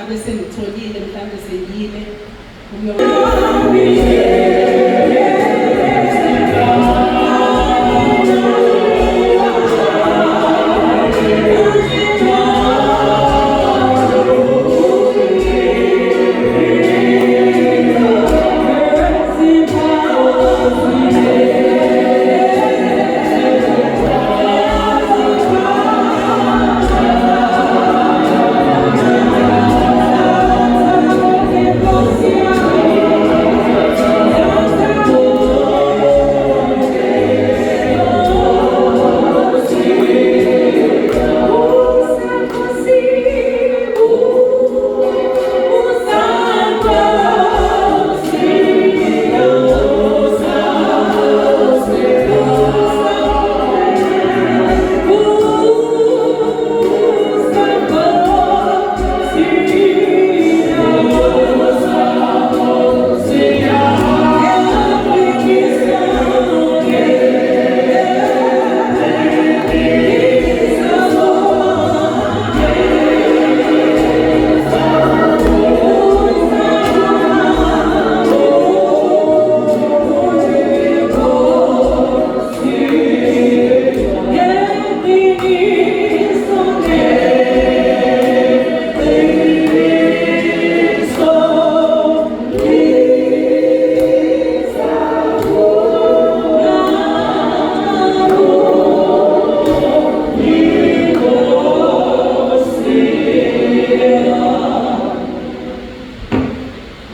Ngabe sengitholile mhlawumbe sengiyile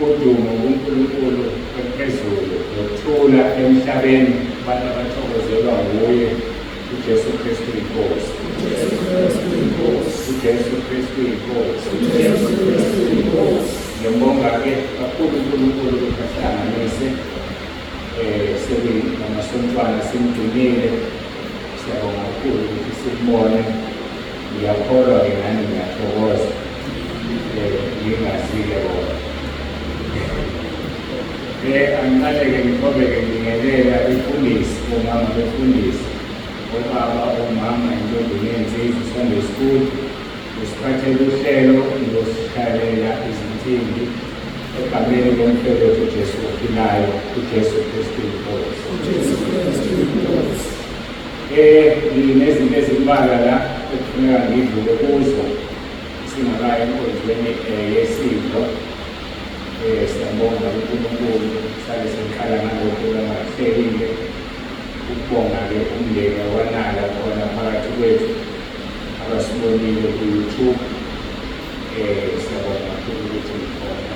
Udumo kuNkulunkulu ophezulu nokuthula emhlabeni kubantu abathokozelwa nguye uJesu Kristu iNkosi. UJesu Kristu iNkosi. Ngiyambonga-ke kakhulu uNkulunkulu ukuthi asihlanganise sekuyinamasontwana simgcinile. Siyabonga kakhulu ukuthi simbone. Ngiyakholwa-ke nani ngiyathokoza ngingazi-ke bona. Angiqale-ke ngithobeke ngibingelele abefundisi, omama befundisi, obaba, omama, intombi ney'nsizwa, Sunday school, usiphathele uhlelo ngiyosishayelela izinsimbi egameni lomfelo wethu uJesu ophilayo, uJesu Kristu iNkosi. uJesu Kristu iNkosi. Nginezinto ezimbalwa la ekufuneka ngidlule kuzo singakayi enkonzweni yesidlo. Siyabonga uNkulunkulu sale sengiqala ngalokhu kangahlelile ukubonga-ke umndeni wakwaNala khona phakathi kwethu abasibonile ku-YouTube. Siyabonga kakhulu ukuthi nikhona.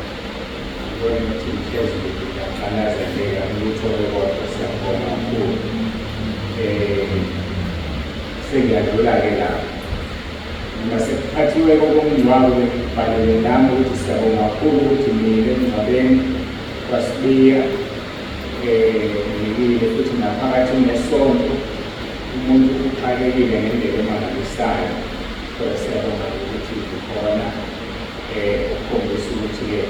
Ngibona ukuthi ngihlezi ngiyaqalaza nje angilutho-ke kodwa siyabonga kakhulu. Sengiyadlula-ke lapho. Noma sekuphathiwe okomngcwabo bengibhalele nami ukuthi siyabonga kakhulu ukuthi niyile emngcwabeni kwaSibiya ngiyile futhi naphakathi nesonto umuntu uxakekile ngendlela emangalisayo kodwa siyabonga ukuthi ukhona ukukhombisa ukuthi-ke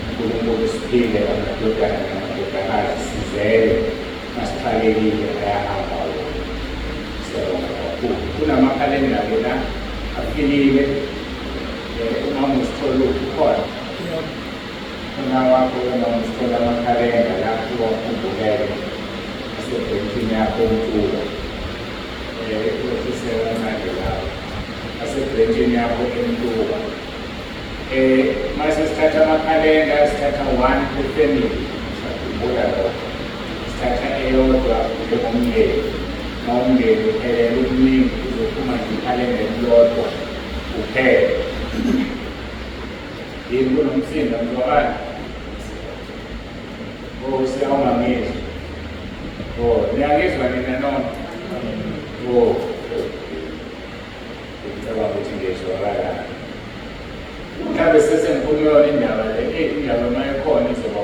uNkulunkulu usiphile amadodana namadodakazi sizele masixakekile ayahamba wona. Siyabonga kakhulu. Kunamakhalenda-ke la afikile umama usithola ukhona khona wakho umama usithola amakhalenda la uwakhumbulele asebhentshini yakho umculo wehlisela kancane lapho asebhentshini yakho emtuka. Mase sithatha amakhalenda sithatha one per family, sakhumbula lokho. Sithatha eyodwa njengomndeni. Uma umndeni uphelele umningi uzophuma nje ikhalenda elilodwa kuphela. Yini kunomsindo mzwakala? Oh, siyawungangizwa. Oh, niyangizwa nina nonke? Oh. Ngicabanga ukuthi ngiyezwakala. Mhlawumbe sesengikhuluma yona indaba le, eyi indaba uma ikhona izoba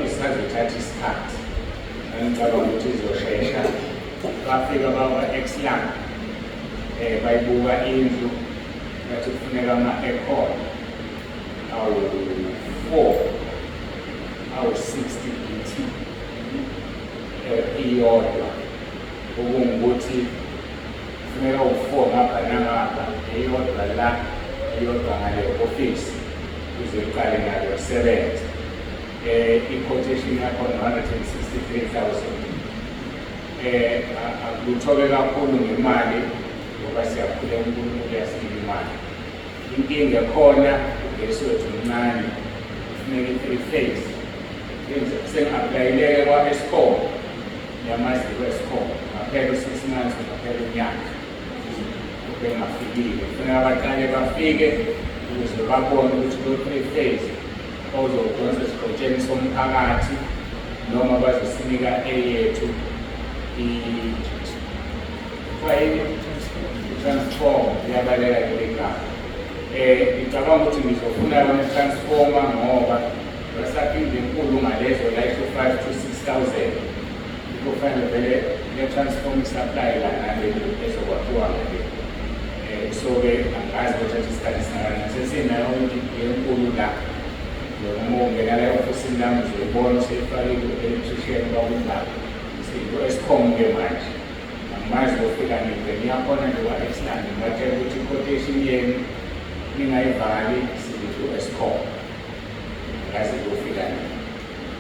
isazothatha isikhathi. Ngicabanga ukuthi izoshesha. Bafika bakwa-Exland bayibuka indlu bathi kufuneka ama-aircon awu-4 awu-60 BT iyodwa, okungukuthi kufuneka u-4 ngapha nangapha, eyodwa la, eyodwa ngale office. Ukuze liqale nalo kusebenza. I-quotation yakhona 163,000. Akuthoke kakhulu ngemali ngoba siyakhuleka, uNkulunkulu uyasinika imali. Inkinga ekhona, ugesi wethu mncane, kufuneka i-three phase. Sengi-apply-ileke kwa-Eskom, ngiyamazi ku-Eskom, ngaphela u-6 months, ngaphela unyaka bengafikile. Kufuneka baqale bafike ukuze babone ukuthi lo-three phase ozodonsa esigotsheni somphakathi noma bazosinika eyethu kuthiwa i-transform. Iyabaleka leli gama. Ngicabanga ukuthi ngizofuna yona i-transformer ngoba basakhe indlu enkulu ngalezo like 5 to 6 thousand. Kufanele vele le transformer supply la nale ezokwakhiwa ngale. So-ke angazi kothatha isikhathi singakanani. Sesinayo ukuthi enkulu la, yona uma ungena la e-ofisini lami uzoyibona, useyifakile u-electrician kwakumbaba. Siku-Eskom-ke manje, angimazi kofika nini. Ngiyakhona nje kwa-Exland, ngibatshela ukuthi i-quotation yenu ningayivali, sithi u-Eskom, angazi kofika nini.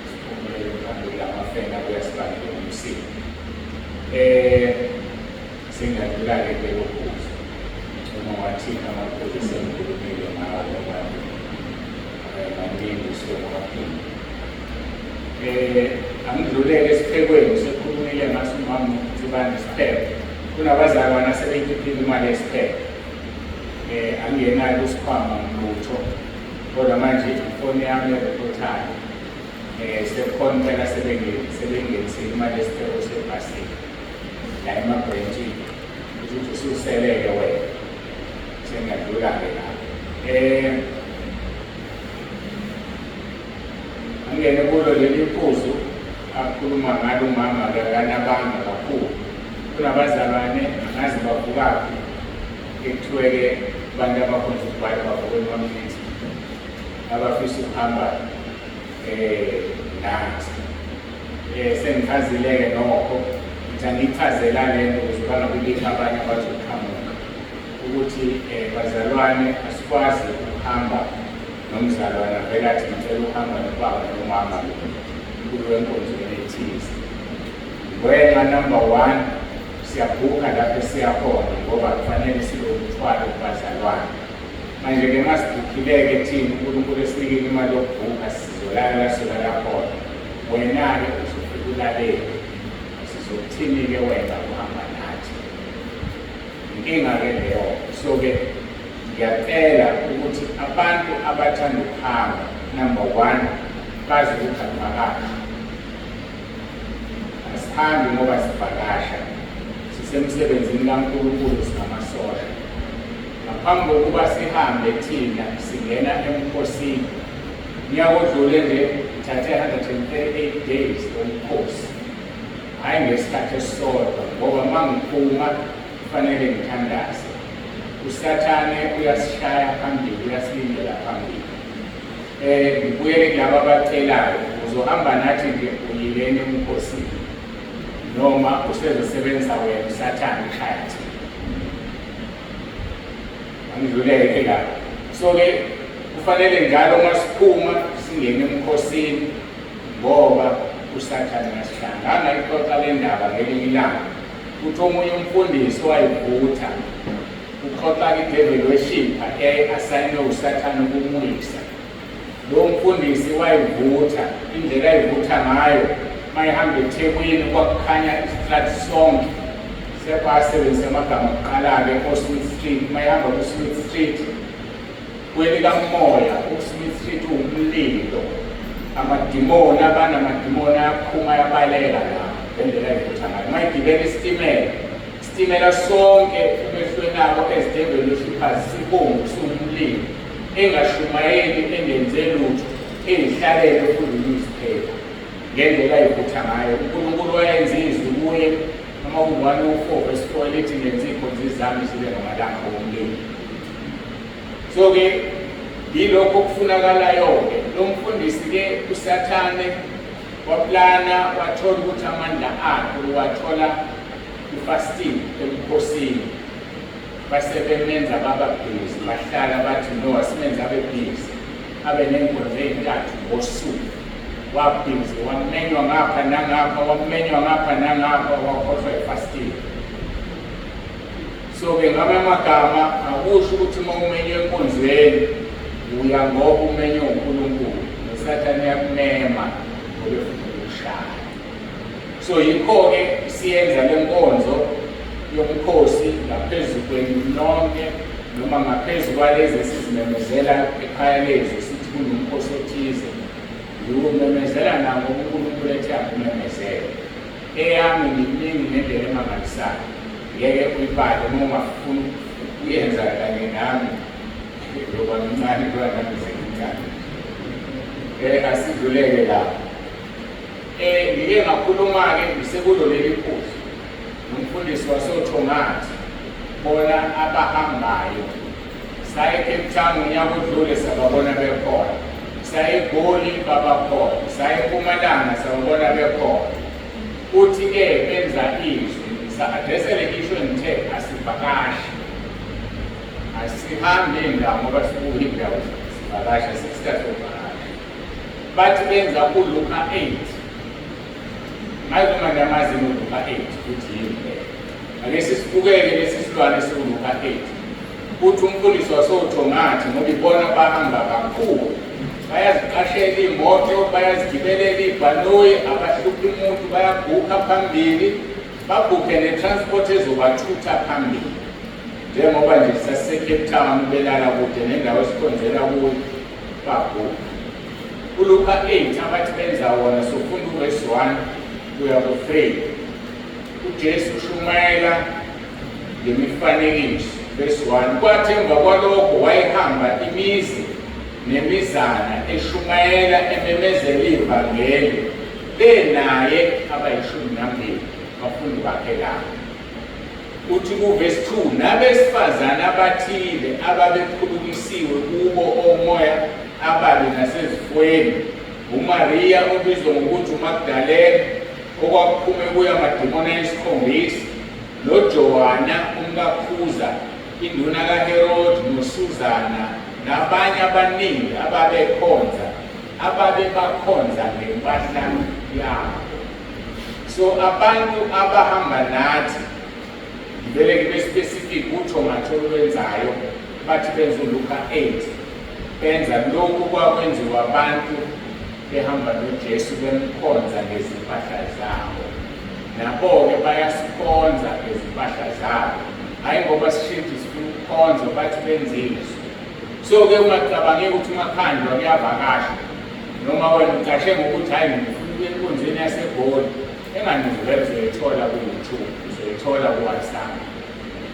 Siphumulele mhlawumbe kulamafeni abuya sibangele umsindo. Sengiyadlula-ke kulelo phuzu, uma wathina amaphuzu esengikhulumile ngawo ngoba maningi, usuke ngowaphinda. Angidlulele esiphekweni. Sekhulumile ngaso umama Nsibane, isipheko. Kunabazalwane asebeyikhiphile imali yesipheko. Angiyenayo isikhwama lutho, kodwa manje ifoni yami erekhothayo, sekukhona impela sebengenisile imali yesipheko sebhasini la emabhrentshini, ukuthi ususeleke wena. Sengiyadlula-ke lapho. Angene kulo leli phuzu akhuluma ngalo umama-ke, akanabanga kakhulu. Kunabazalwane, angazi bavukaphi, ekuthiwe-ke abantu abakhonza ukubhala bavuka emamnithi, abafisa ukuhamba nathi. Sengichazile-ke nokho, ngithi angiyichazela le nto ukuze bangabibikho abanye abazoqhamuka ukuthi bazalwane, asikwazi ukuhamba nomzalwane avele athi ngicela ukuhamba nobaba nomama kulo enkonzweni ethize. Wena, number one, siyabhukha lapho esiyakhona ngoba kufanele sibe umthwalo kubazalwane. Manje-ke masibhukhile-ke thina, uNkulunkulu esinikile imali yokubhukha, sizolala la solala khona. Wena-ke uzofika ulalele, sizokuthini-ke wena uhamba nathi? Inkinga-ke leyo. So-ke ngiyacela ukuthi abantu abathanda ukuhamba, number one, bazi ukuthi akuvakashi. Asihambi ngoba sivakasha, sisemsebenzini kaNkulunkulu, singamasosha. Ngaphambi kokuba sihambe thina, singena emkhosini. Nyaka odlule nje ngithathe 138 days lomkhosi, hhayi ngesikhathi esisodwa, ngoba uma ngiphuma kufanele ngithandaze. Usathane uyasishaya phambili, uyasilindela phambili. Ngibuyele kulaba abacelayo, uzohamba nathi nje uyileni emkhosini noma usezosebenza wena usathane ushaya thina? Angidluleke lapho. So-ke kufanele njalo uma siphuma singene emkhosini ngoba usathane uyasishaya. Ngangayixoxa le ndaba ngelinye ilanga, kuthi omunye umfundisi wayivutha uxoxa i-devil worshipper eyayi-asayinwe usathane ukumwisa. Lo mfundisi wayivutha, indlela ayivutha ngayo, mayihamba eThekwini kwakukhanya isitrati sonke. Sekwasebenzisa amagama kuqala-ke o-Smith Street. Mayihamba ku-Smith Street kwelikamoya, u-Smith Street uwumlilo, amadimoni, abanamadimoni ayaphuma, ayabaleka la ngendlela ayivutha ngayo. Mayigibela isitimela, isitimela sonke emehlweni abo ezi-devil worshippers sibomvu, siwumlilo. Engashumayeli, engenze lutho, eyihlalele efunda newspaper ngendlela ayivutha ngayo. UNkulunkulu wayenza izwi kuye, amaHubo 104 verse 4, elithi ngenza iy'khonzi zami zibe ngamalanga omlilo. So-ke yilokho okufunakalayo-ke. Lo mfundisi-ke, usathane waplana, wathola ukuthi amandla akhe uwathola ku-fasting emkhosini. Base bemenza baba busy, bahlala bathi no, asimenze abe busy. Abe ney'nkonzo ey'ntathu ngosuku. Wabhizi, wamenywa ngapha nangapha, wamenywa ngapha nangapha, wakhohlwa ifasting. So-ke ngamanye amagama akusho ukuthi uma umenywe enkonzweni uya ngoba umenywe uNkulunkulu, noSathane uyakumema ngoba efuna ukukushaya. So yikho-ke siyenza le nkonzo yomkhosi ngaphezu kwenu nonke noma ngaphezu kwalezi esizimemezela ekhaya lezwe sithi kunomkhosi othize. Ngiwumemezela nawo uNkulunkulu ethi akumemezele. Eyami miningi ngendlela emangalisayo. Ngeke uyibale uma ungafuni ukuyenza kanye nami. Ngoba mncane kuba nami sengincane. Asidluleke lapho. Ngike ngakhuluma-ke ngisekulo leli phuzu nomfundisi wasoThongathi bona abahambayo. Saya eCape Town ngonyaka odlule sababona bekhona. Saya eGoli babakhona. Saya eMpumalanga sababona bekhona. Uthi-ke benza izwi, ngisa-addressa le issue engithe asivakashi. Asihambi indawo ngoba sikuyo indawo sivakasha, sisikhathi sokuvakasha. Bathi benza uLuka 8. Ngazi noma niyamazi uLuka 8 ukuthi yini le. Ake sisibukeke lesi silwane siwuLuka 8. Uthi umfundisi wasoThongathi ngoba ibona bahamba kakhulu. Bayaziqashela iy'moto, bayazigibelela iy'bhanoyi, abahluphi umuntu, bayabhukha phambili, babhukhe ne-transport ezobathutha phambili. Njengoba nje sasise-Cape Town belala kude nendawo esikhonzela kuyo, babhukha. ULuka 8 abathi benza wona sofunda uvesi 1 kuya ku-3. UJesu ushumayela ngemifanekiso. Verse 1 Kwathi emva kwalokho wayehamba imizi nemizana eshumayela ememezela ivangeli benaye abayishumi nambili bafundi bakhe labo. Uthi kuvesi 2 nabesifazane abathile ababephulukisiwe kubo omoya ababi nasezifweni, uMariya obizwa ngokuthi uMagdalena, okwakuphume kuye amadimoni ayisikhombisa, noJohana umkaKhuza, induna kaHerodi, noSuzana, nabanye abaningi ababekhonza, ababebakhonza ngempahla yabo. So abantu abahamba nathi, ngivele ngibe specific uThongathi olwenzayo, bathi benza uLuka 8, benza lokhu kwakwenziwa abantu behamba noJesu bemkhonza ngezimpahla zabo. Nabo-ke bayasikhonza ngezimpahla zabo, hhayi ngoba sishintshe sifuna ukukhonza, bathi benziswe. So-ke ungacabangi ukuthi umakhandlwa kuyavakashwa noma wena ucashe ngokuthi hhayi ngifuna ukuya enkonzweni yaseGoli, enganizivele uzoyithola ku-YouTube, uzoyithola ku-WhatsApp.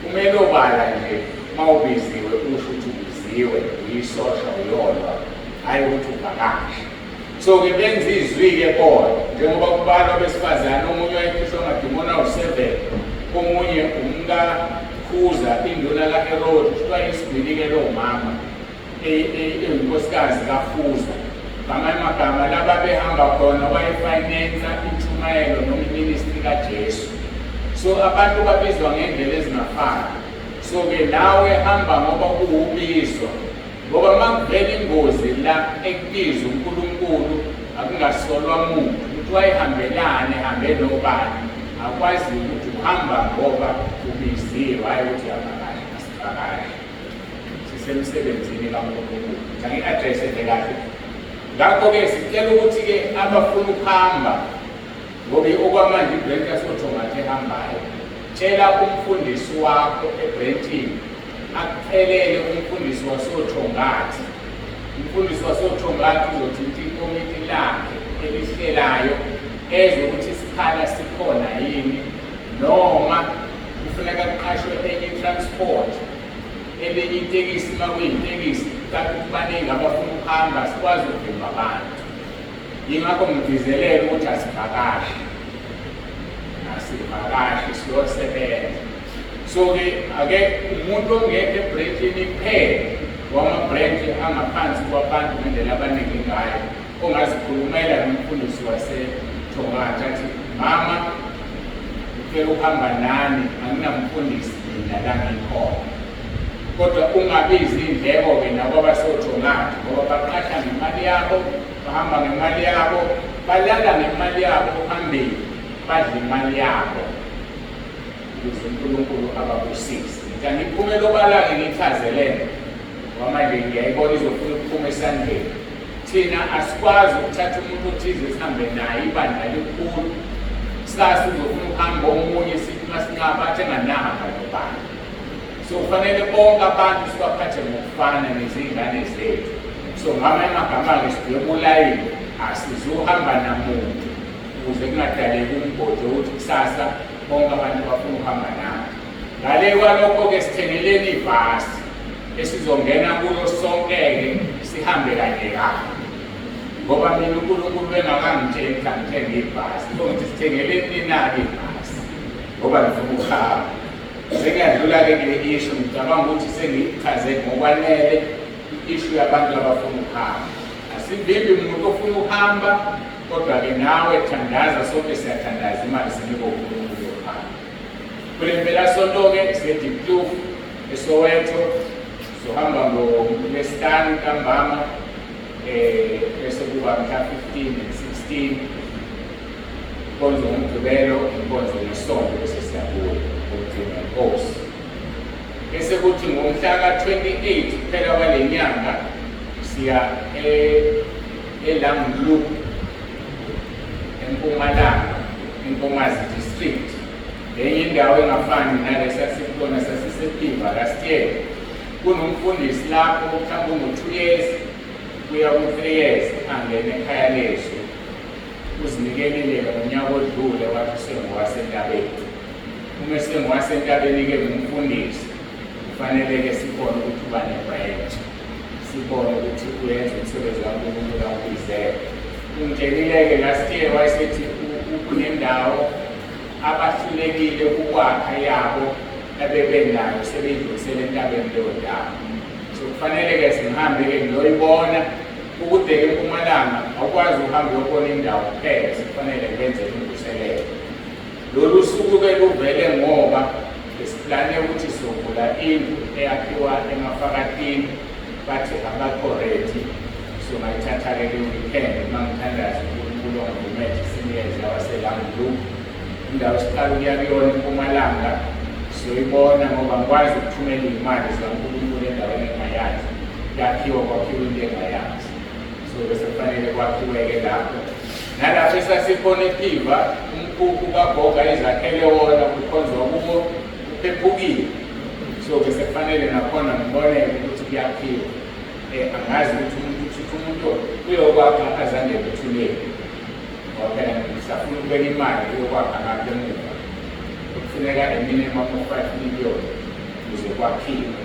Kumele obala nje uma ubiziwe usho ukuthi ubiziwe, uyisosha, uyolwa, hhayi ukuthi uvakashe. So-ke benza izwi-ke bona njengoba kubalwa abesifazane, omunye wayekhishwa amadimoni awu-7, omunye umkaKhuza induna kaHerodi, kuthiwa isigwili-ke lowo mama eyinkosikazi kaFuza. Ngamanye amagama laba behamba khona wayefinansa intshumayelo noma iministry kaJesu. So abantu babizwa ngendlela ezingafani. So-ke nawe hamba ngoba kuwubizwa, ngoba uma kuvela ingozi la ekubiza uNkulunkulu akungasolwa muntu ukuthi wayehambelane ehambe nobani, akwazi ukuthi uhamba ngoba ubiziwe, hhayi ukuthi uyavakasha. Asivakashi, sisemsebenzini kaNkulunkulu. Angi-addresse nje kahle. Ngakho-ke sicela ukuthi-ke abafuna ukuhamba, ngoba okwamanje ibranch yasoThongathi ehambayo, tshela umfundisi wakho ebrentini akucelele umfundisi wasoThongathi. Umfundisi wasoThongathi uzothinta ikomiti lakhe elihlelayo ezwe ukuthi isikhala sikhona yini noma kufuneka kuqashwe enye i-transport, elinye itekisi, uma kuyitekisi, kanti kubaningi abafuna ukuhamba, sikwazi ukuvimba abantu. Yingakho ngigcizelela ukuthi asivakashi, asivakashi, siyosebenza. So-ke ake umuntu ongekho ebhrentshini kuphela wamabhrentshi angaphansi kwabantu ngendlela abaningi ngayo, ongazikhulumela nomfundisi waseThongathi athi, mama ngicela ukuhamba nani, anginamfundisi mina la ngikhona. Kodwa ungabizi iy'ndleko-ke nabo abasothongathi ngoba baqasha ngemali yabo, bahamba ngemali yabo, balala ngemali yabo phambili, badla imali yabo ukuze uNkulunkulu ababusise. Ngithi angiphumele obala-ke ngichaze le nto ngoba manje ngiyayibona izofuna ukuphuma esandleni. Thina asikwazi ukuthatha umuntu othize sihambe naye ibandla likhulu. Kusasa uzofuna ukuhamba omunye sithi masinqaba athi enganahamba nobani. So kufanele bonke abantu sibaphathe ngokufana nezingane zethu. So ngamanye amagama-ke sidweba ulayini asizuhamba namuntu ukuze kungadaleki umgodi wokuthi kusasa bonke abantu bafuna ukuhamba nathi. Ngale kwalokho-ke sithengeleni ibhasi esizongena kulo sonke-ke sihambe kanye kanye. Ngoba mina uNkulunkulu bengakangitsheli ukuthi angithenge ibhasi. So ngithi sithengeleni nina-ke ibhasi ngoba ngifuna ukuhamba. Sengiyadlula-ke kule ishu, ngicabanga ukuthi sengiyichaze ngokwanele i-ishu yabantu abafuna ukuhamba. Asivimbi umuntu ofuna ukuhamba, kodwa-ke nawe thandaza, sonke siyathandaza, imali sinikwe uNkulunkulu yokuhamba. Kule mpelasonto-ke siye-Diepkloof, eSoweto, sizohamba ngoLwesihlanu ntambama, bese kuba mhla 15 and 16 inkonzo ngoMgqibelo, inkonzo ngeSonto bese siyabuya ngokugcina inkosi. Bese kuthi ngomhla ka-28 kuphela kwale nyanga siya eLangloop eMpumalanga, eNkomazi district. Lenye indawo engafani nale sasikubona sasisePimba last year. Kunomfundisi lapho mhlawumbe ungu-2 years kuya ku-3 years angene ekhaya lezwi. Uzinikelile-ke ngonyaka odlule wathi usengowasentabeni. Uma esengowasentabeni-ke ngumfundisi, kufanele-ke sibone ukuthi uba ne-branch, sibone ukuthi uyenza umsebenzi kaNkulunkulu awubizele. Ungitshelile-ke last year wayesethi kunendawo abahlulekile ukwakha yabo abebenayo sebeyidlulisele entabeni leyo ndawo. So kufanele-ke sihambe-ke ngiyoyibona. Ukubheka empumalanga awukwazi ukuhamba uyobona indawo kuphela, sekufanele ngenze imvuselelo. Lolu suku-ke luvele ngoba besiplane ukuthi sizovula indlu eyakhiwa emafakatini, bathi abakho ready. So ngayithatha-ke le weekend uma ngithandaza uNkulunkulu wangivumela ukuthi sinikeze abaseLangloop indawo esiqala ukuya kuyona empumalanga siyoyibona ngoba ngikwazi ukuthumela iy'mali zikaNkulunkulu endaweni engingayazi. Yakhiwa kwakhiwa into engayazi. So bese kufanele kwakhiweke lapho. Nalapho esasikhona ePhiva, umkhukhu kagogo ayezakhele wona kukhonzwa kuwo uphephukile. So bese kufanele nakhona ngiboneke ukuthi kuyakhiwa. Angazi ukuthi umuntu uthi umuntu uyokwakha azangene ethuneni. Ngoba phela ngisafuna ukubeka imali uyokwakha ngapha emuva. Kufuneka a minimum of 5 million ukuze kwakhiwe.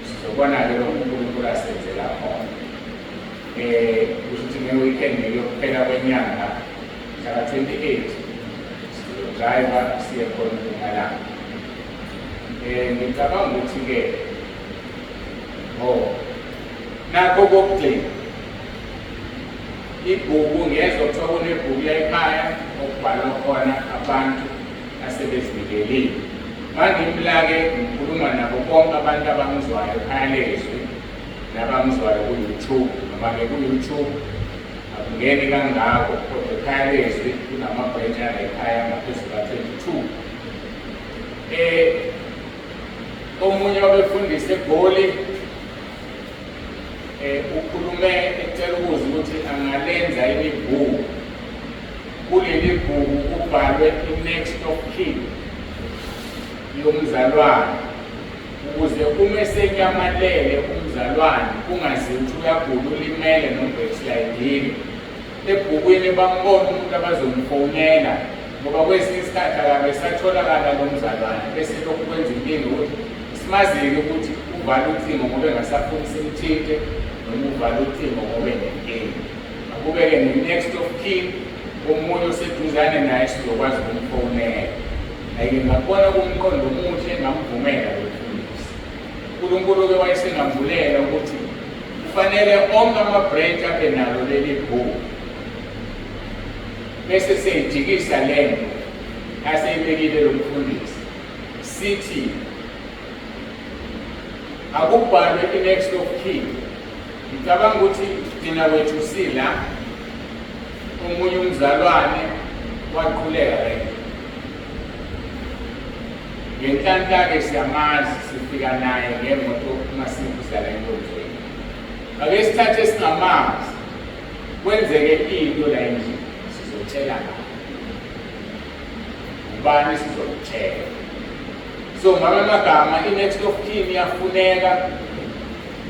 Sizobona-ke lokhu uNkulunkulu asenzela khona. Kusho ukuthi nge-weekend yokuphela kwenyanga mhla ka-28 sizodrayiva siye khona eMpumalanga. Ngicabanga ukuthi-ke oh nakho kokugcina ibhuku ngiyezwa kuthiwa kunebhuku la ekhaya okubhalwa khona abantu asebezinikelile. Mangimla-ke ngikhuluma nabo bonke abantu abangizwayo ekhaya lezwi nabangizwayo ku-YouTube, noma-ke ku-YouTube akungeni kangako, kodwa ekhaya lezwi kunama-branch ala ekhaya ngaphezu ka-22. Omunye wabefundisi eGoli ukhulume ecela ukuza ukuthi angalenza imibhuku. Kuleli bhuku kubhalwe i-next of kin yomzalwane ukuze uma esenyamalele umzalwane kungaziwa ukuthi uyagula ulimele noma ubackslidile. Ebhukwini bambona umuntu abazomfonela ngoba kwesinye isikhathi akabe esatholakala lo mzalwane bese lokhu kwenza inkinga ukuthi simazike ukuthi uvala ucingo ngoba engasafuni simthinte noma uvala ucingo ngoba enenkinga. Akube-ke ne-next of kin omunye oseduzane naye sizokwazi ukumfonela. Ayike ngakubona kumqondo omuhle ngamvumela lo mfundisi. uNkulunkulu-ke wayesengamvulela ukuthi kufanele onke ama-branch abe nalo leli bhuku. Bese seyijikisa lento aseyibekile lo mfundisi. Sithi Akubhalwe i-next of kin. Ngicabanga ukuthi thina wethu sila omunye umzalwane waqhuleka le. Ngenhlanhla-ke siyamazi sifika naye ngemoto uma simbuza la enkonzweni. Ake sithathe singamazi kwenzeke into la endlini sizotshela ngayo. Ubani sizomtshela. So ngamanye amagama i-next of kin iyafuneka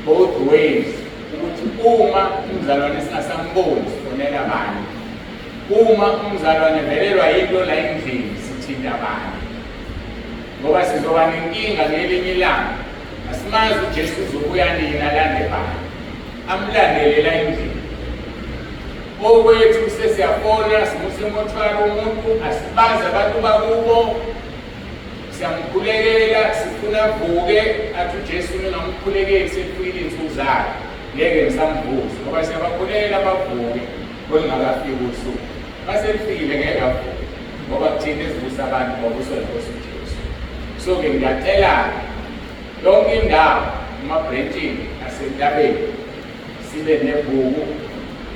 both ways ukuthi uma umzalwane singasamboni sifonela bani. Uma umzalwane velelwa yinto la endlini sithinta bani. Ngoba sizoba nenkinga ngelinye ilanga. Asimazi uJesu uzobuya nini alande bani. Amlandele la endlini. Okwethu sesiyafona simuse emothwari umuntu asibazi abantu bakubo siyamkhulekela sifuna avuke athi uJesu ningamkhulekeli sekufikile iy'nsuku zakhe ngeke ngisamvusa ngoba siyabakhulekela bavuke olungakafiki usuku maselifikile ngeke avuke ngoba kuthina esivusa abantu babuswa inkosi uJesu. So-ke ngiyacela-ke yonke indawo emabhrentshini asentabeni sibe nebhuku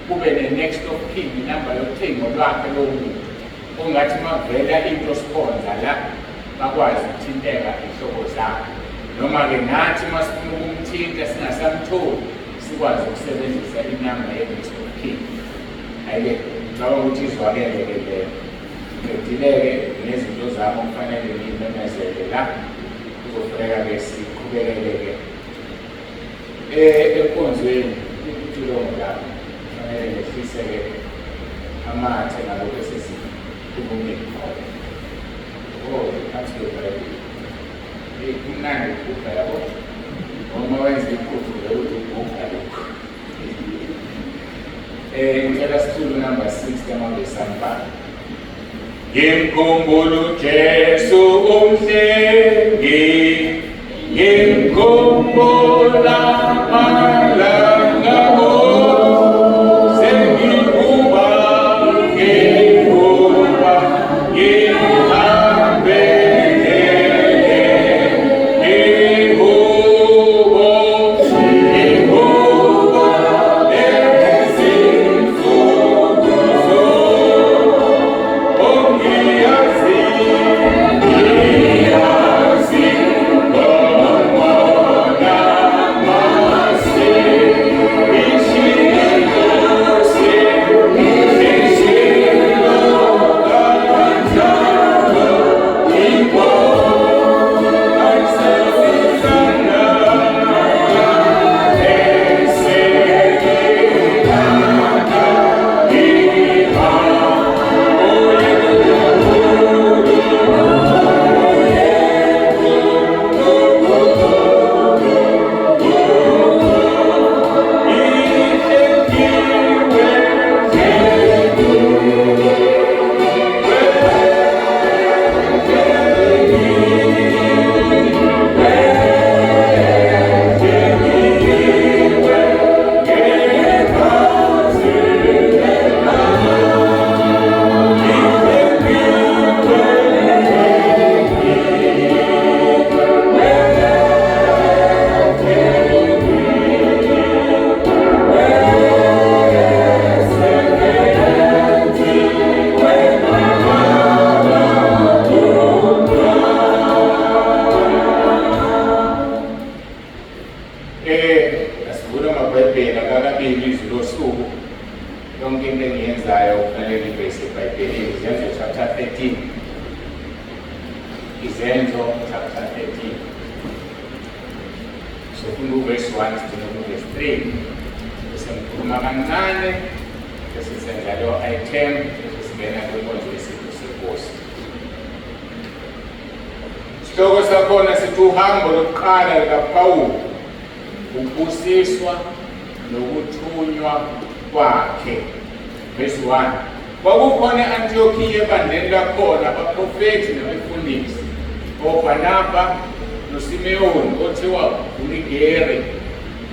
kube ne-next of kin inamba yocingo lwakhe lowo muntu ongathi uma kuvela into sikhonza la bakwazi ukuthinteka iy'hlobo zakhe noma-ke nathi uma sifuna ukumthinta singasamtholi sikwazi ukusebenzisa inamba ye-next of kin. Hhayi-ke ngicabanga ukuthi izwakele-ke leyo. Ngiqedile-ke nezinto zami okufanele ngiyimemezele la. Kuzofuneka-ke siqhubekele-ke enkonzweni icilongo lapho. Kufanele ngehlise-ke amathe ngalokhu esesikhulumile khona. Oh, phansi kweBhayibheli. Eyi, kumnandi ukugubha yabo. Uma wenza iphuthu vele uthi ugubha lokhu. Ngicela sithulu number 6 kamavesi ambalwa. Ngimkhumbula uJesu umhlengi, ngimkhumbula malanga onke, sengikuba, ngikuba, ngihambe ihubo, ihubo lezinsuku ongiyazi, ngiyazi, ngomona masi, ishilo ishilo kanjalo, ibo, ayisebenzana, Asivule amaBhayibheli akakabili izwi losuku. Yonke into engiyenzayo kufanele ibe iseBhayibhelini. Izenzo chapter 13. Izenzo chapter 13. Sofunda uverse 1 sigcine kuverse 3. Bese ngikhuluma kancane bese senza leyo item bese singena kwinkonzo yesidlo senkosi. Isihloko sakhona sithi uhambo lokuqala likaPawulu, ukubusiswa nokuthunywa kwakhe. Verse 1. Kwakukhona e-Antiyokiya ebandleni lakhona abaprofethi nabefundisi, oBarnaba noSimeyoni othiwa uNigeri,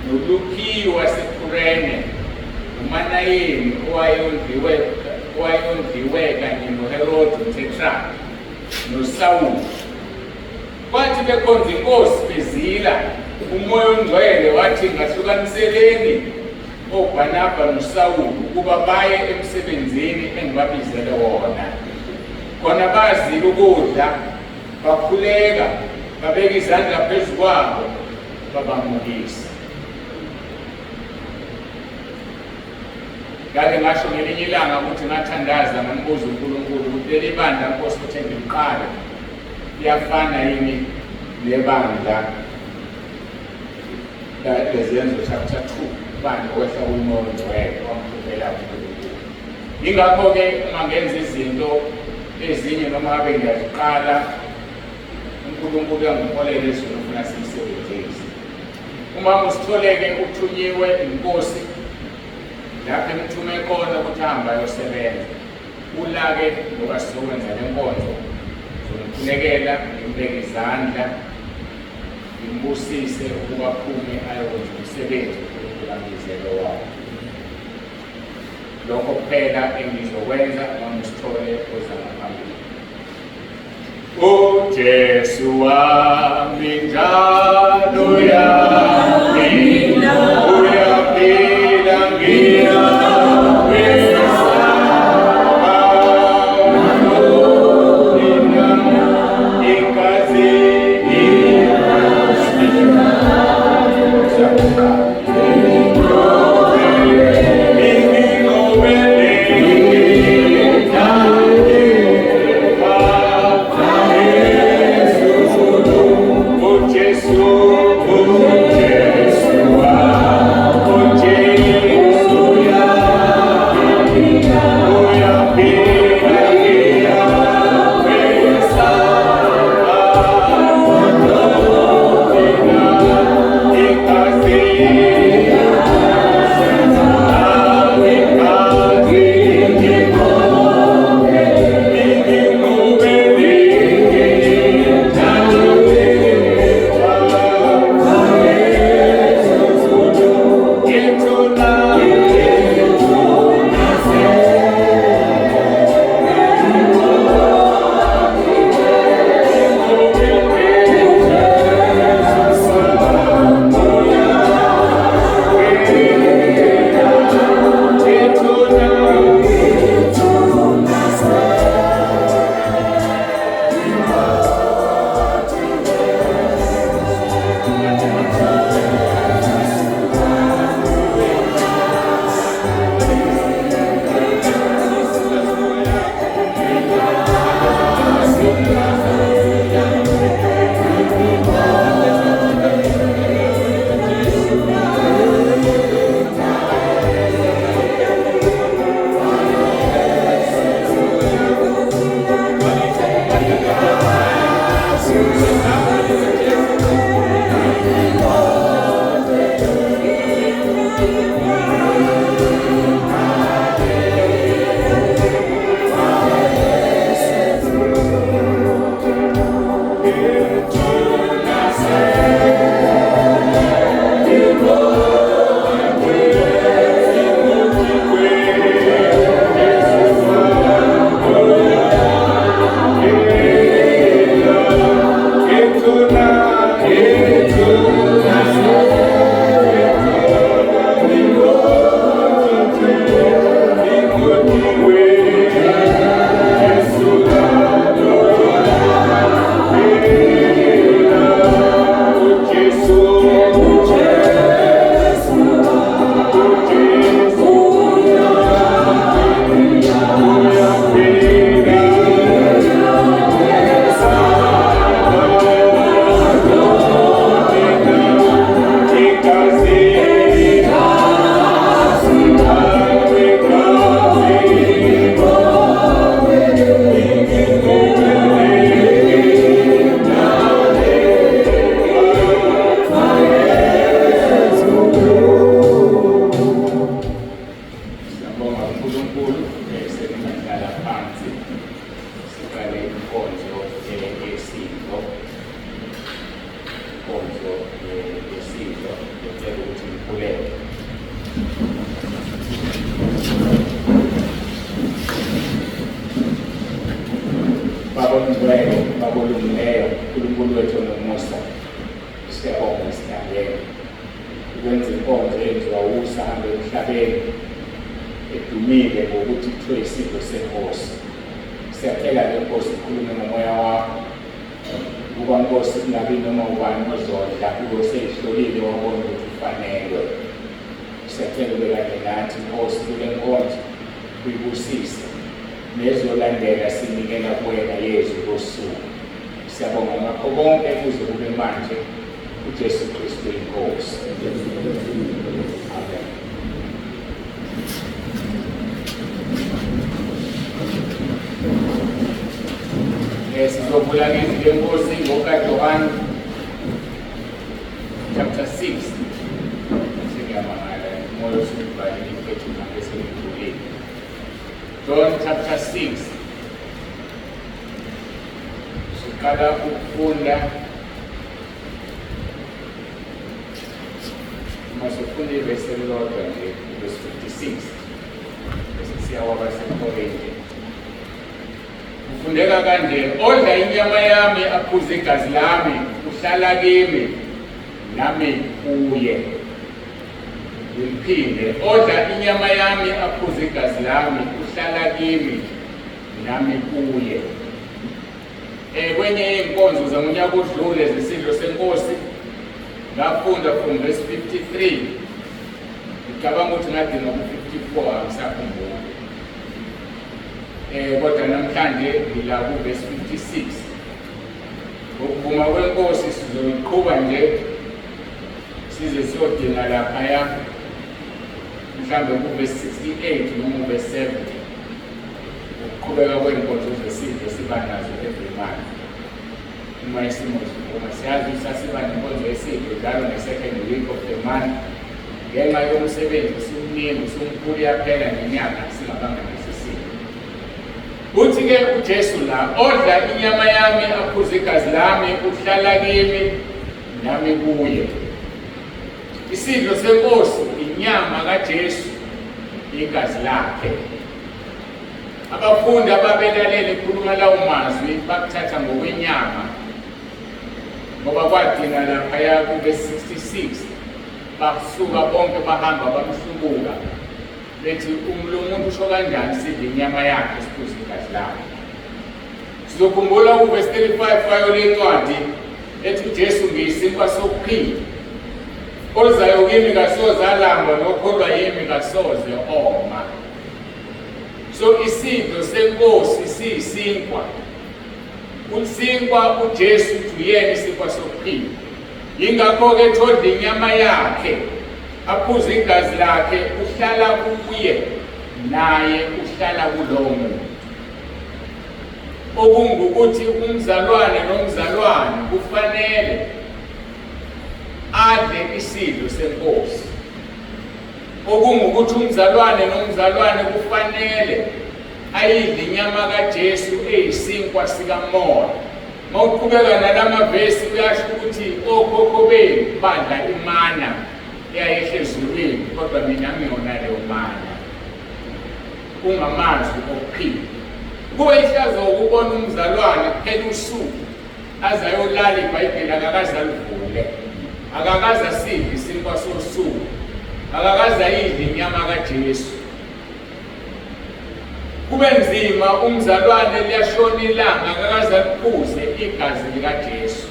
noLukiyu waseKurene, uManayeni owayondliwe kanye noHerode uTetrarch noSawulu. Kwathi bekhonza inkosi bezila Umoya oNgcwele wathi, Ngahlukaniseleni oBarnaba noSawulu ukuba baye emsebenzini engibabizele wona. Khona bazila ukudla, bakhuleka, babeka izandla phezu kwabo, babamukisa. Ngake ngasho ngelinye ilanga ukuthi ngathandaza ngambuza uNkulunkulu ukuthi leli bandla Nkosi uthe ngiliqale liyafana yini nebandla leZenzo chapter 2 ubani owehla kumoya ongcwele wamkhumbela uNkulunkulu. Yingakho-ke uma ngenza izinto ezinye noma ngabe ngiyaziqala uNkulunkulu uyangiholela ezweni ufuna siyisebenzise. Umama usitholeke uthunyiwe inkosi lapho emthume khona ukuthi ahambe ayosebenza. Ulake ngoba sizokwenza le nkonzo ngizomkhulekela ngimbeke izandla ngimbusise ukuba aphume ayokwenza umsebenzi uNkulunkulu ambizele wawo. Lokho kuphela engizokwenza noma usithole oza ngaphambili. UJesu wami njalo uyaphila, uyaphila ngiyamesaba. Igazi edumile ngokuthi kuthiwe isidlo senkosi. Siyacela-ke Nkosi ukhulume ngomoya wakho ukuba Nkosi kungabi noma ubani ozodla ube useyihlolile wabona ukuthi ufanelwe. Siyacela ube kanye nathi Nkosi kule nkonzo uyibusise nezolandela sinikela kuwena yezwi kosuku. Siyabonga ngakho konke kuze kube manje uJesu Kristu inkosi. Amen. Sizovula ngezwi lenkosi ngokaJohane chapter 6. Sengiyamangala umoya usubhalile iphethu ngabe sengijulile. John chapter 6. Siqala ukufunda uma sifunda ivesi elilodwa nje, verse 56, bese siya kwabaseKorinte. Kufundeka kanje, odla inyama yami aphuze igazi lami uhlala kimi nami kuye. Ngiphinde, odla inyama yami aphuze igazi lami uhlala kimi nami kuye. Kwenye yey'nkonzo zangonyaka odlule zesidlo senkosi ngafunda from verse 53, ngicabanga ukuthi ngadinga ku-54, angisakhumbuli. Kodwa namhlanje ngila ku-verse 56. Ngokuvuma kwenkosi sizoyiqhuba nje size siyodinga laphaya mhlawumbe ku-verse 68 noma u-verse 70. Ukuqhubeka kwey'nkonzo zesidlo siba nazo every month uma isimo sivuma. Siyazi ukuthi sasiba nenkonzo yesidlo njalo nge-second week of the month. Ngenxa yomsebenzi usumningi usumkhulu iyaphela nenyanga singabanga naso isidlo. Kuthi-ke uJesu la, odla inyama yami aphuze igazi lami uhlala kimi nami kuye. Isidlo senkosi inyama kaJesu, igazi lakhe. Abafundi ababelalele ekhuluma lawo mazwi bakuthatha ngokwenyama, ngoba kwadinga laphaya kuvesi 66 basuka bonke bahamba bamhlubuka bethi lo muntu usho kanjani sidle inyama yakhe siphuze igazi lakhe. Sizokhumbula kuvesi 35 wayo le ncwadi ethi uJesu ngiyisinkwa sokuphila, ozayo kimi kasoze alamba nokholwa yimi kasoze oma. So isidlo senkosi siyisinkwa. Usinkwa uJesu uthi uyena isinkwa sokuphila. Yingakho-ke thodla inyama yakhe aphuze igazi lakhe uhlala kuye naye uhlala kulowo muntu. Okungukuthi umzalwane nomzalwane kufanele adle isidlo senkosi. Okungukuthi umzalwane nomzalwane kufanele ayidle inyama kaJesu eyisinkwa sikamoya. Uma uqhubeka nalamavesi kuyasho ukuthi okhokho benu badla imana eyayehla ezulwini, kodwa mina ngiyona leyo mana. Kungamazwi okuphila. Kuba ihlazo ukubona umzalwane kuphela usuku aze ayolala iBhayibheli akakaze alivule, akakaze asidle isinkwa sosuku, akakaze ayidle inyama kaJesu. Kube nzima umzalwane liyashona ilanga akakaze aliphuze igazi likaJesu.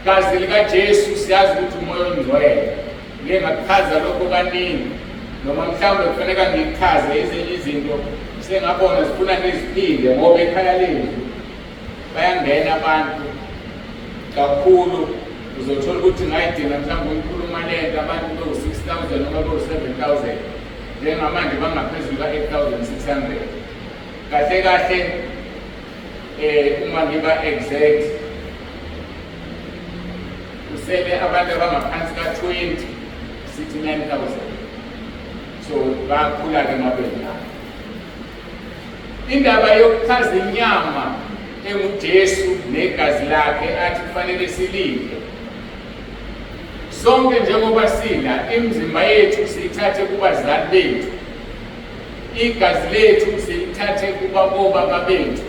Igazi likaJesu siyazi ukuthi umoya ongcwele. Ngike ngakuchaza lokho kaningi, noma mhlawumbe kufanele ngikuchaze ezinye izinto sengabona zifuna ngiziphinde ngoba ekhaya lethu bayangena abantu kakhulu. Uzothola ukuthi ngayidinga mhlawumbe uyikhuluma lento abantu bewu-6,000 noma bewu-7,000, njengamanje bangaphezulu ka-8,600. Kahle kahle uma ngiba exact kusele abantu abangaphansi ka-20, sithi 9,000. So bakhula-ke mabedlala. Indaba yokuchaza inyama enguJesu negazi lakhe athi kufanele silidle sonke njengoba sila imizimba yethu siyithathe kubazali bethu, igazi lethu silithathe kubabobaba bethu.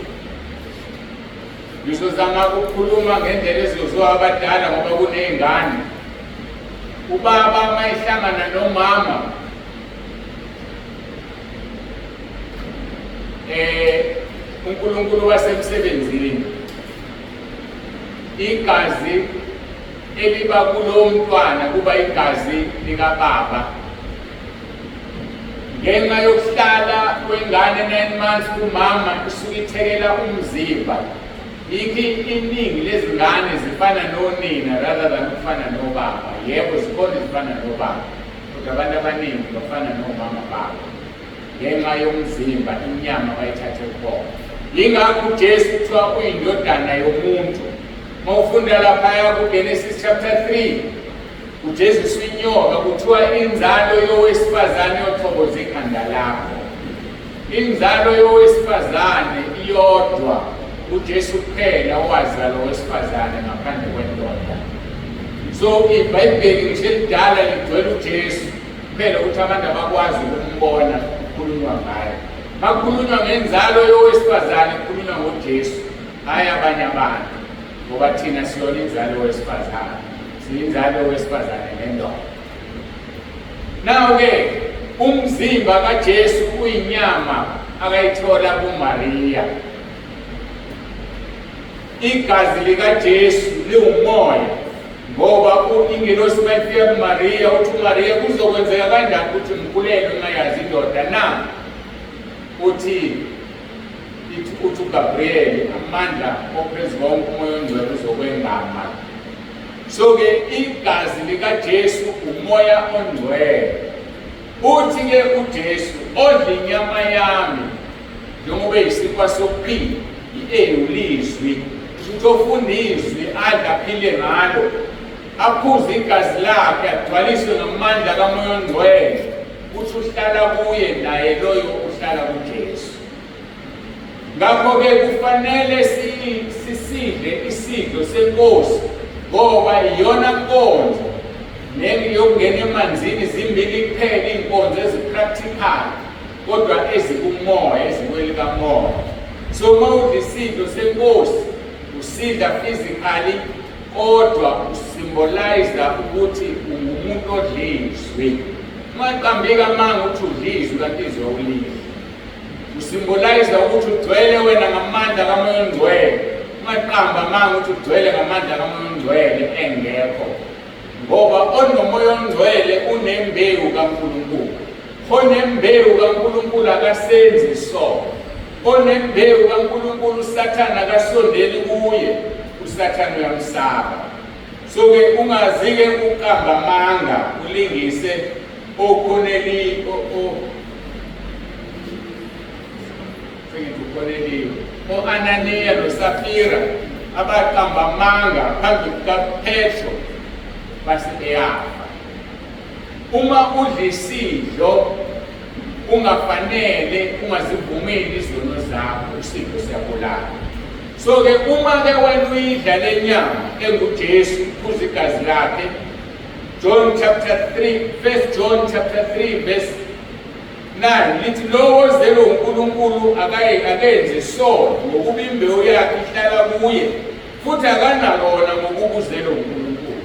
Ngizozama ukukhuluma ngendlela ezozwiwa abadala ngoba kuney'ngane. Ubaba uma ehlangana nomama uNkulunkulu wasemsebenzini, igazi eliba kulo mntwana kuba igazi likababa. Ngenxa yokuhlala kwengane 9 months kumama, isuke ithekela umzimba. Yikho iningi lezingane zifana nonina rather than ukufana nobaba. Yebo, zikhona ezifana nobaba, kodwa abantu abaningi bafana nomama babo ngenxa yomzimba, inyama bayithathe kubona. Yingakho uJesu kuthiwa uyindodana yomuntu. Uma ufunda laphaya kuGenesis chapter 3, uJesu inyoka, kuthiwa inzalo yowesifazane yochoboza ikhanda lakho. Inzalo yowesifazane iyodwa, uJesu kuphela owazalwa owesifazane ngaphandle kwendoda. So iBhayibheli ngisho elidala ligcwele uJesu kuphela, ukuthi abantu abakwazi ukumbona kukhulunywa ngayo. Bakhulunywa ngenzalo yowesifazane, kukhulunywa ngoJesu, hhayi abanye abantu, ngoba thina siyona inzalo yowesifazane, siyinzalo yowesifazane nendoda. Naw-ke umzimba kaJesu uyinyama akayithola kuMariya. Igazi likaJesu liwumoya, ngoba ingelosi mayifika kuMariya, uthi uMariya, kuzokwenzeka kanjani ukuthi ngikhulelwe ungayazi indoda na? Uthi uGabriel, amandla ophezu konke, uMoya oNgcwele uzokwengama. So-ke igazi likaJesu uMoya oNgcwele. Uthi-ke uJesu, odla inyama yami, njengoba eyisinkwa sokuphila, i-ewulizwi, ukuthi ofunda izwi, adla, aphile ngalo, aphuze igazi lakhe, agcwaliswe ngamandla kaMoya oNgcwele, uthi uhlala kuye, naye loyo uhlala kuJesu. Ngakho-ke kufanele sisidle isidlo seNkosi, ngoba iyona nkonzo neyokungena emanzini. Zimbili kuphela iy'nkonzo ezi-practical kodwa ezikumoya, ezikwelikamoya. So uma udla isidlo seNkosi, usidla physically, kodwa u-symbolize ukuthi ungumuntu odla izwi. Ungaqambika amanga ukuthi udla izwi kanti izwi awulidli. U-symbolize ukuthi ugcwele wena ngamandla kaMoya oNgcwele. Ungaqamba amanga ukuthi ugcwele ngamandla kaMoya oNgcwele engekho, ngoba onoMoya oNgcwele unembewu kaNkulunkulu. Onembewu kaNkulunkulu akasenzi so. Onembewu kaNkulunkulu, uSathane akasondeli kuye, uSathane uyamsaba. So-ke ungazi-ke uqamba amanga, ulingise oKhoneli, sengithi uKhoneliwe, o-Ananiya noSafira, abaqamba amanga phambi kukaPetro base beyafa. Uma udla isidlo ungafanele, ungazivumeli izono zakho, isidlo siyabulala. So-ke uma-ke wena uyidla le nyama enguJesu, uphuza igazi lakhe, John chapter 3, First John chapter 3 verse 9 lithi, lowo ozelwe uNkulunkulu akenzi isono, ngokuba imbewu yakhe ihlala kuye, futhi akanakona ngokuba uzelwe uNkulunkulu.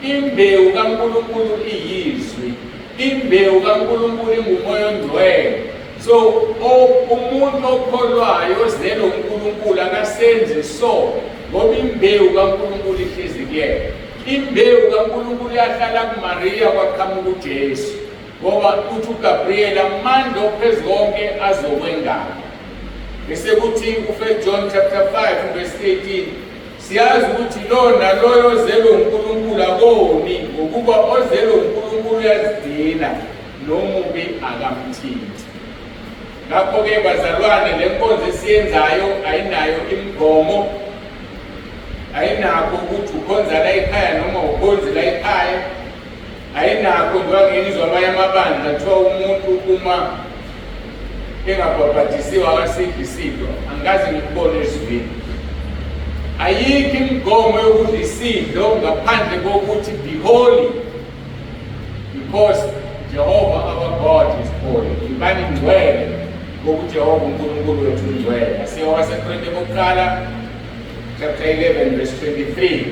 Imbewu kaNkulunkulu iyizwi, imbewu kaNkulunkulu inguMoya oNgcwele. So umuntu okholwayo ozelwe uNkulunkulu akasenzi isono, ngoba imbewu kaNkulunkulu ihlezi kuyena. Imbewu kaNkulunkulu yahlala kuMariya, kwaqhamuka uJesu, ngoba uthi uGabriel, amandla ophezu konke azokwengama. Bese kuthi u-1 John chapter 5 verse 18, siyazi ukuthi lo naloyo ozelwe uNkulunkulu akoni, ngokuba ozelwe uNkulunkulu uyazigcina, nomubi akamthinti. Ngakho-ke bazalwane, le nkonzo esiyenzayo ayinayo imigomo, ayinakho ukuthi ukhonza la ekhaya noma ukhonzi la ekhaya, ayinakho. Njengoba ngizwa amanye amabandla kuthiwa umuntu uma engabhabhadisiwe akasidli isidlo, angikaze ngikubone ezwini. Ayikho imigomo yokudla isidlo ngaphandle kokuthi be holy because Jehovah our God is holy. Ibani ngcwele ngokuthi Jehova uNkulunkulu wethu ungcwele. Asiye waseKorinte bokuqala chapter 11 verse 23.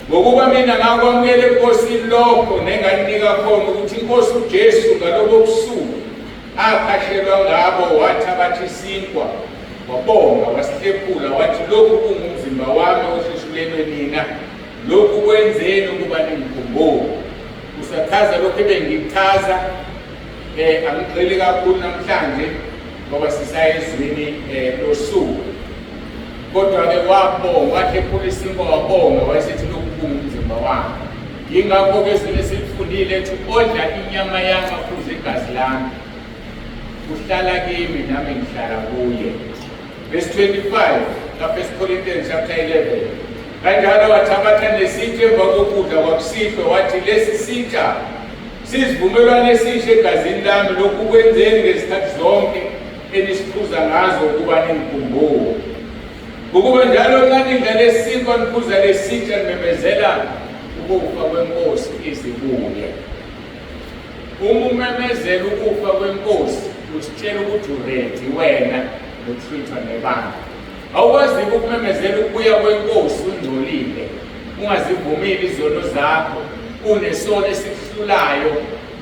Ngokuba mina ngakwamukela eNkosini lokho nenganinika khona, ukuthi iNkosi uJesu ngalobo busuku Akhashelwa ngabo wathabatha isinkwa wabonga wasihlephula wathi lokhu kungumzimba wami osheshulelwe nina lokhu kwenzeni ukuba ningikhumbule. Usachaza lokhu ebengikuchaza angigxili kakhulu namhlanje ngoba sisayezwini losuku. Kodwa-ke wabonga, wahlephula isinkwa wabonga wayesethi lokhu kungumzimba wami. Yingakho-ke ezwini esilifundile ethi odla inyama yami aphuze igazi lami uhlala kimi nami ngihlala kuye. Verse 25 ka-1 Corinthians chapter 11. Kanjalo wathabatha nesitsha emva kokudla kwakusihlwa wathi lesi sitsha sizivumelwano esisha egazini lami lokhu kwenzeni ngezikhathi zonke enisiphuza ngazo ukuba ningikhumbule. Ngokuba njalo nxa nidla lesinkwa niphuza lesitsha nimemezela ukufa kwenkosi izibuye. Uma umemezela ukufa kwenkosi usitshela ukuthi uready wena nokuhlwithwa nebandla. Awukwazi ukumemezela ukubuya kwenkosi ungcolile, ungazivumile izono zakho, unesono esikuhlulayo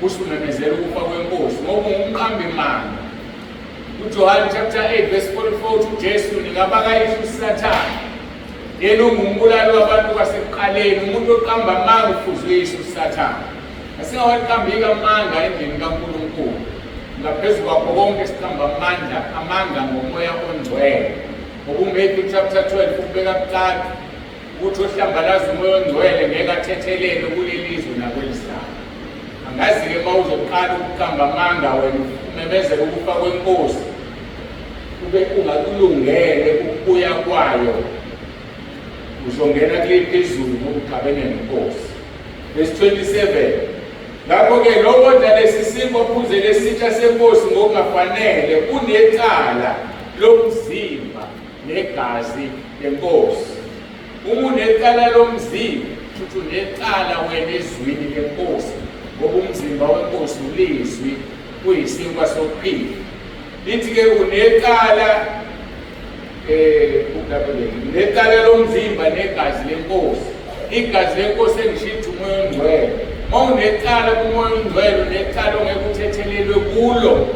usumemezela ukufa kwenkosi ngoba ungumqambi manga. UJohane chapter 8 verse 44 uthi uJesu ningabakayihlo uSathane. Yena ungumbulali wabantu kwasekuqaleni, umuntu oqamba amanga ufuzwe yise uSathane. Asingawaqambiki amanga endlini kaNkulunkulu. Ngaphezu kwakho konke siqamba amandla amanga ngomoya ongcwele. Ngoba uMatthew chapter 12 ukubeka kucace ukuthi ohlambalaza umoya ongcwele ngeke athethelelwe kuleli zwe nakwelizayo. Angazi-ke uma uzoqala ukuqamba amanga wena umemezela ukufa kwenkosi ube ungakulungele ukubuya kwayo uzongena kuliphi izulu ngoba uxabene nenkosi. Verse 27 Ngakho-ke lowo odla lesi sinkwa aphuze lesitsha senkosi ngokungafanele unecala lomzimba negazi lenkosi. Uma unecala lomzimba, futhi unecala wena ezwini lenkosi, ngoba umzimba wenkosi ulizwi, kuyisinkwa sokuphila. Lithi-ke unecala necala lomzimba negazi lenkosi. Igazi lenkosi engisho umoya ongcwele. Uma unecala kumoya ongcwele, unecala ongeke uthethelelwe kulo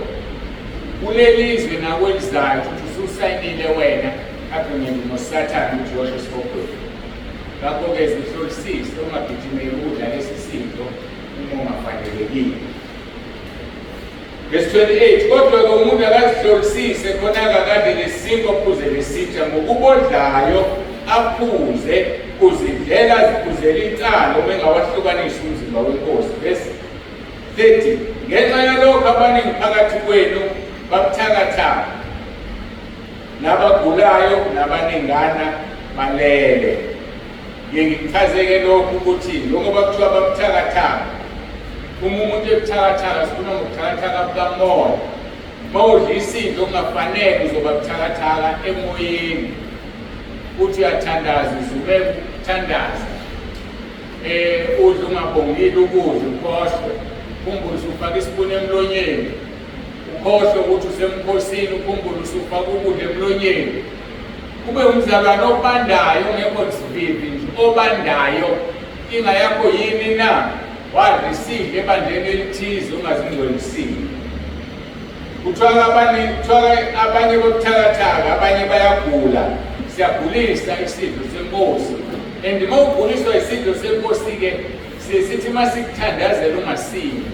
kuleli zwe nakwelizayo, futhi ususayinile wena agreement noSathane ukuthi uyosho esihogweni. Ngakho-ke zihlolisise ungagijimeli ukudla lesi sidlo uma ungafanelekile. Verse 28 kodwa-ke umuntu akazihlolisise khona-ke akadle lesinkwa aphuze lesitsha ngokubodlayo aphuze uzidlela aziphuzela icala uma engawahlukanisi umzimba wenkosi. Verse 30 ngenxa yalokho abaningi phakathi kwenu babuthakathaka nabagulayo nabaningana balele. Ngike ngikuchazeke lokhu ukuthi njengoba kuthiwa babuthakathaka, uma umuntu ebuthakathaka sikhuluma ngobuthakathaka bukamoya. Uma udla isidlo okungafanele uzoba buthakathaka emoyeni. Uthi uyathandaza uzume ukuthandaza. Udla ungabongile ukudla ukhohlwe. Ukhumbule usufaka isipuni emlonyeni. Ukhohlwe ukuthi usemkhosini ukhumbule usufaka ukudla emlonyeni. Kube umzalwane obandayo ongekho sivivi nje obandayo inkinga yakho yini na wadla isidlo ebandleni elithize ungazingcwelisile. Kuthiwa abanye kuthiwa abanye babuthakathaka abanye bayagula siyagulisa isidlo senkosi and uma uguliswa isidlo senkosi-ke siye sithi uma sikuthandazela ungasindi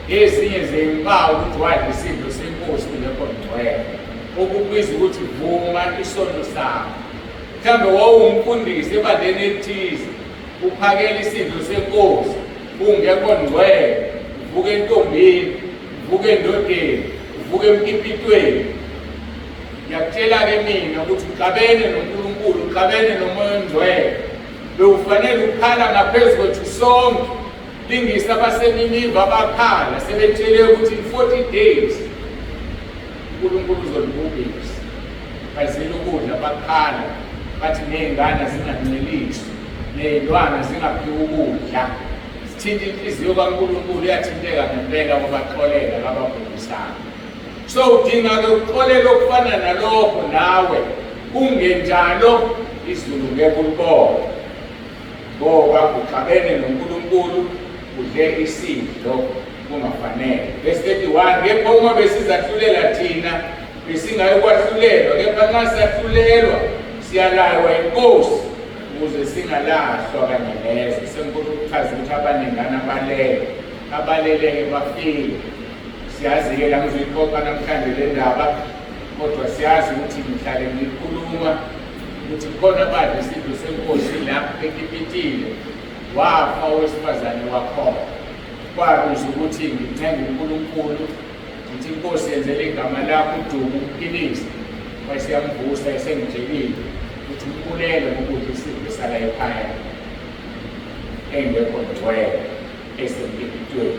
ezinye zeyimpawu ukuthi wadla isidlo senkosi ungekho ngcwele okubiza ukuthi vuma isono sakho. Mhlawumbe wawumfundisi ebandleni elithize, uphakela isidlo senkosi, ungekho ngcwele, uvuka entombini, uvuka endodeni, uvuka emkipitweni. Ngiyakutshela-ke mina ukuthi uxabene noNkulunkulu, uxabene noMoya oNgcwele. Bewufanele ukukhala ngaphezu kwethu sonke. Lingisa abaseNiniva abakhala sebetshele ukuthi in 40 days uNkulunkulu uzolibhubhisa. Bazila ukudla bakhala bathi ney'ngane zinganceliswa ney'lwane zingaphiwa ukudla. Sithinta inhliziyo kaNkulunkulu iyathinteka ngempela wabaxolela kababhubhisanga. So udinga-ke ukuxolela okufana nalokho nawe kungenjalo izulu ngeke ulibone. Ngoba uxabene noNkulunkulu udle isidlo. Kungafanele. Verse 31, kepha uma besizahlulela thina besingayokwahlulelwa, kepha nxa sahlulelwa siyalaywa yinkosi ukuze singalahlwa kanye nezwe. Sengifuna ukuchaza ukuthi abaningana balele, abaleleke bafile. Siyazi-ke la ngizoyixoxa namhlanje le ndaba, kodwa siyazi ukuthi ngihlale ngikhuluma ukuthi khona abadla isidlo senkosi la ekipitile, wafa owesifazane wakhona. Kwakuze ukuthi ngincenga uNkulunkulu ngithi inkosi yenzela igama lakho udumo umphilise, wayeseyamvusa esengitshelile ukuthi umbulele ngokudla isidlo sala ekhaya engekho ngcwele esemkipitweni.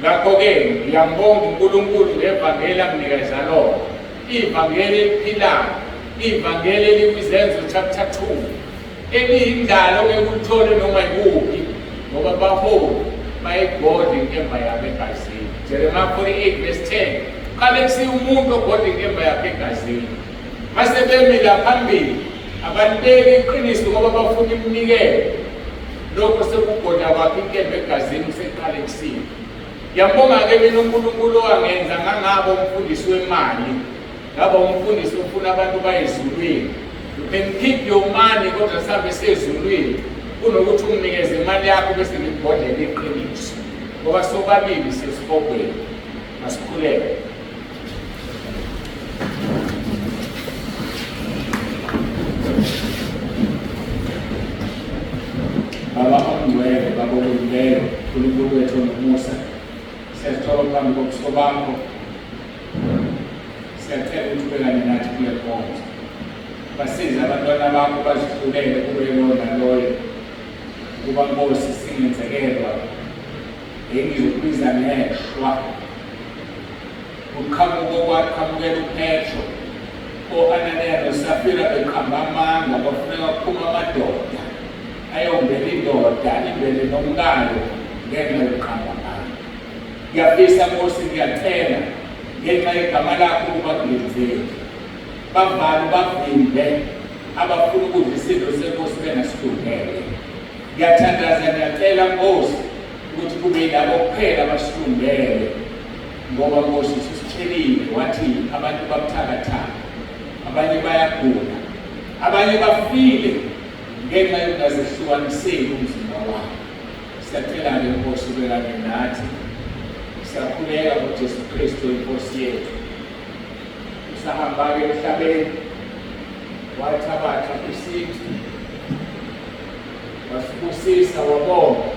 Ngakho-ke ngiyambonga uNkulunkulu ngevangeli anginikeza lona, ivangeli eliphilayo, ivangeli elikwiZenzo chapter 2, eliyindlala ongeke ulithole noma yikuphi, ngoba abaholi bayigodla inkemba yabo egazini. Jeremiah 48 verse 10, qale kusiya umuntu ogodla inkemba yakhe egazini. Mase bemi la phambili abalibeki iqiniso ngoba bafuna iminikelo. Lokho sekugodla kwakhe inkemba egazini kuseqale kusiya. Ngiyambonga-ke mina uNkulunkulu owangenza ngangaba umfundisi wemali, ngaba umfundisi ofuna abantu baye ezulwini. You can keep your money kodwa sihambe sezulwini kunokuthi unginikeze imali yakho bese ngikugodlela iqiniso, ngoba sobabili sesihogweni. Masikhuleke. Baba ongcwele, Baba olungileyo, Nkulunkulu wethu onomusa, siyazithoba phambi kobuso bakho, siyacela ukuthi ube kanye nathi kule nkonzo. Basize abantwana bakho bazihlulele kube lowo naloyo, ukuba Nkosi singenzekelwa engizokubiza ngeshwa Uqhamuka okwaqhamukela uPetro, o-Ananiya noSafira beqamba amanga, kwafuneka kuphume amadoda ayombela indoda imbele nomkayo ngenxa yokuqamba amanga. Ngiyafisa Nkosi, ngiyacela ngenxa yegama lakho ukuba kungenzeki. Bavale bavimbe abafuna ukudla isidlo senkosi bengasilungele. Ngiyathandaza ngiyacela Nkosi ukuthi kube yilabo kuphela abasilungele. Ngoba Nkosi ususitshelile wathi abantu babuthakathaka, abanye bayagula, abanye bafile ngenxa yokungazehlukaniseli umzimba wabo. Siyacela-ke Nkosi ube kanye nathi. Siyakhuleka ngoJesu Kristu iNkosi yethu. Usahamba-ke emhlabeni wathabatha isithi wasibusisa wabonga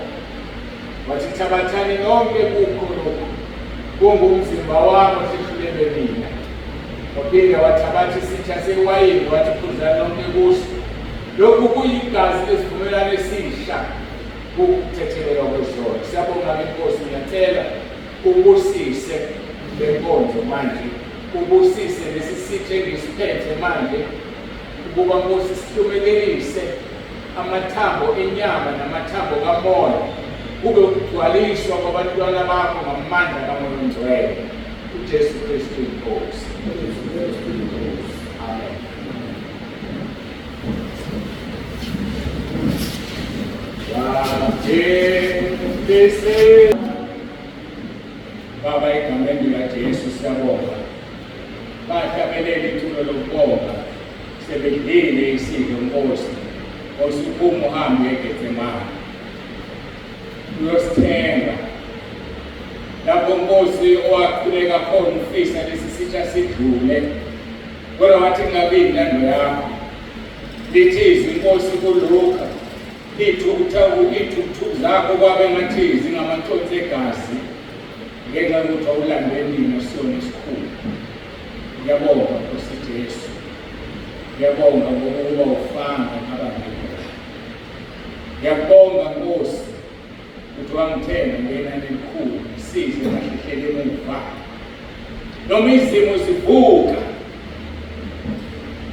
wathi thabathani nonke kukho lokhu kungumzimba wami osehlulelwe nina. Waphinde wathabatha isitsha sewayini wathi phuzani nonke kuso, lokhu kuyigazi lesivumelwano esisha kukuthethelelwa kwezono. Siyabonga-ke Nkosi, ngiyacela ubusise le nkonzo manje, ubusise lesi sitsha engisiphethe manje, ukuba Nkosi sihlumelelise amathambo enyama namathambo kamoya kube ukugcwaliswa kwabantwana bakho ngamandla kaMoya oNgcwele, uJesu Kristu iNkosi. Amen. Baba, egameni likaJesu siyabonga. Bahlabelela iculo lokubonga sebedlile isidlo Nkosi, osuphuma uhambe eGetsemane uyosithenga lapho Nkosi owakhuleka khona ufisa lesi sitsha sidlule, kodwa wathi kungabi intando yakho. Lithi izwi Nkosi kuLuka, iy'thukuthuku zakho kwabe ngathi zingamaconsi egazi ngenxa yokuthi wawulandwe mina siyona esikhulu. Ngiyabonga Nkosi Jesu, ngiyabonga ngokuba ufanga ngaba ngekho. Ngiyakubonga Nkosi ukuthi wangithenga ngenani elikhulu, ngisize ngahlehlele emuva. Noma izimo zivuka,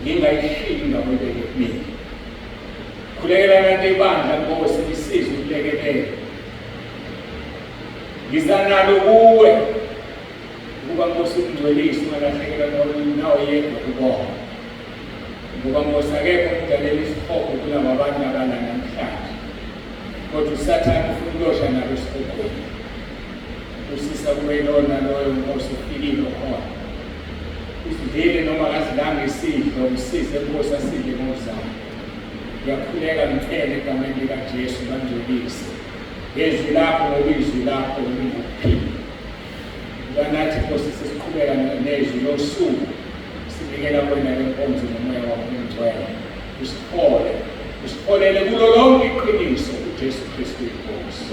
ngingayishiyi indawo ebeke kumina. Khulekela nanti ibandla Nkosi, lisize ukulekelela. Ngiza nalo kuwe ukuba Nkosi ungcwelise ungalahlekelwa nawe yedwa kubona. Ngoba Nkosi akekho umdalela isihogo kulaba bantu abala namhlanje. Kodwa uSathane ufuna ukulosha nabo esihogweni. Busisa kube lona loyo Nkosi ufikile okhona. Usidlile noma akazidlanga isidlo, msize Nkosi asidle ngozalo. Ngiyakhuleka ngicele egameni likaJesu bangcwelise. Ngezwi lakho ngoba izwi lakho lingukuphila. Kanathi Nkosi sesiqhubeka nezwi losuku sinikela kuwena le nkonzo nomoya wakho ongcwele. Usihole, usiholele kulo lonke iqiniso uJesu Kristu inkosi.